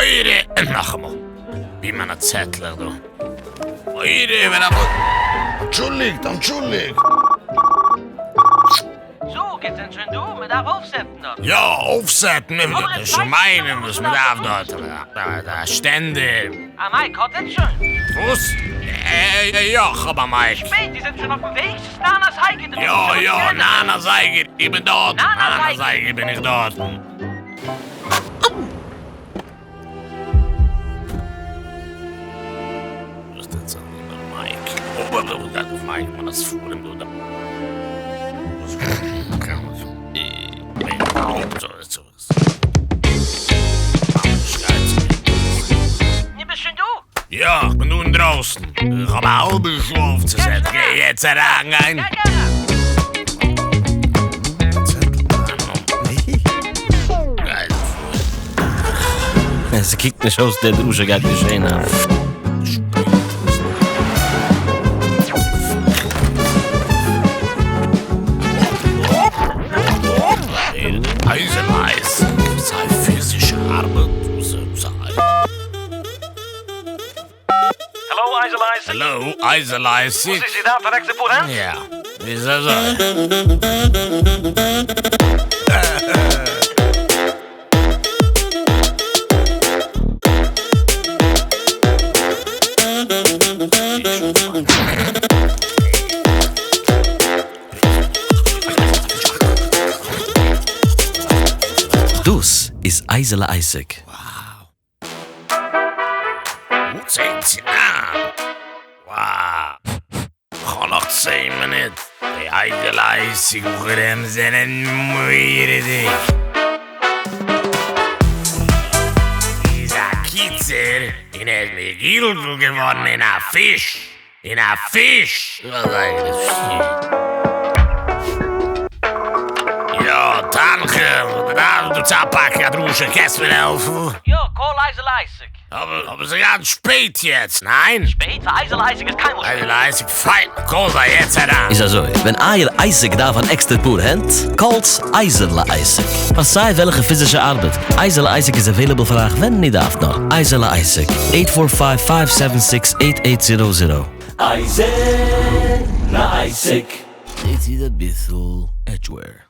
מורא, נאכאמאל, ווי מיינע צעטלעך דא. מורא ווען א. אנטשולדיגט, אנטשולדיגט. זאג, איר זענט שוין דא? מען דארף אויפסעטן דארט. יא, אויפסעטן, מען וועט שוין מיינען וואס מען דארף דארט, א שטענדער. א מייק האט עטץ שוין? וואס? יא, כ'האב א מייק. שפעט, איר זענט שוין אויפן וועג? ס'איז ניין אזייגער, די יא, יא, ניין אזייגער, איך בין דארט. ניין אזייגער בין איך דארטן. וואס טוט זיך מיט די מייק? אוי וואס גייט אויף מייק? מיינע ספרים דא. נו ביסט שוין דא? יא, איך בין דא אינדרויסן. איך האב א האלבע שעה אויפצוסעטן. כ'גיי יעצט אריינגיין. גיי גיי אריין. ס'קוקט נישט אויס די דרשה גייט געשען היינט. העלאו אייזל אייזיק. העלאו אייזל אייזיק. וואס איז איר דארפט אן עקסטער פאר הענט? יא. ווי אזוי? דאס איז אייזעלע אייזיק. Wow. צען צו ניין. Wow. כ'האב נאך צען מינוט. די אייזעלע אייזיק בחורים זענען מורא'דיג. איז א קיצור און ער איז מגולגל געווארן אין א פיש. אין א פיש! יא, תנחום, כ'דארף דא צאמפאקן א דרשה, קענסט מיר העלפן? יא, קאל אייזל אייזיק. אבער אבער ס'איז גאנץ שפעט יעצט, ניין? שפעט? פאר אייזל אייזיק איז קיינמאל שפעט. אייזל אייזיק, פיין, קאל זיי יעצט אריין. איז אזוי, ווען אייער עסק דארף אן עקסטער פאר הענט, קאלטס אייזעלע אייזיק. פאר סיי וועלכע פיזישע ארבעט, אייזעלע אייזיק איז available פאר אייך ווען איר דארפט נאר. אייזעלע אייזיק, eight four five five seven six eight eight zero zero. אייזעלע אייזיק. זעהט זי אביסל עדזשווער.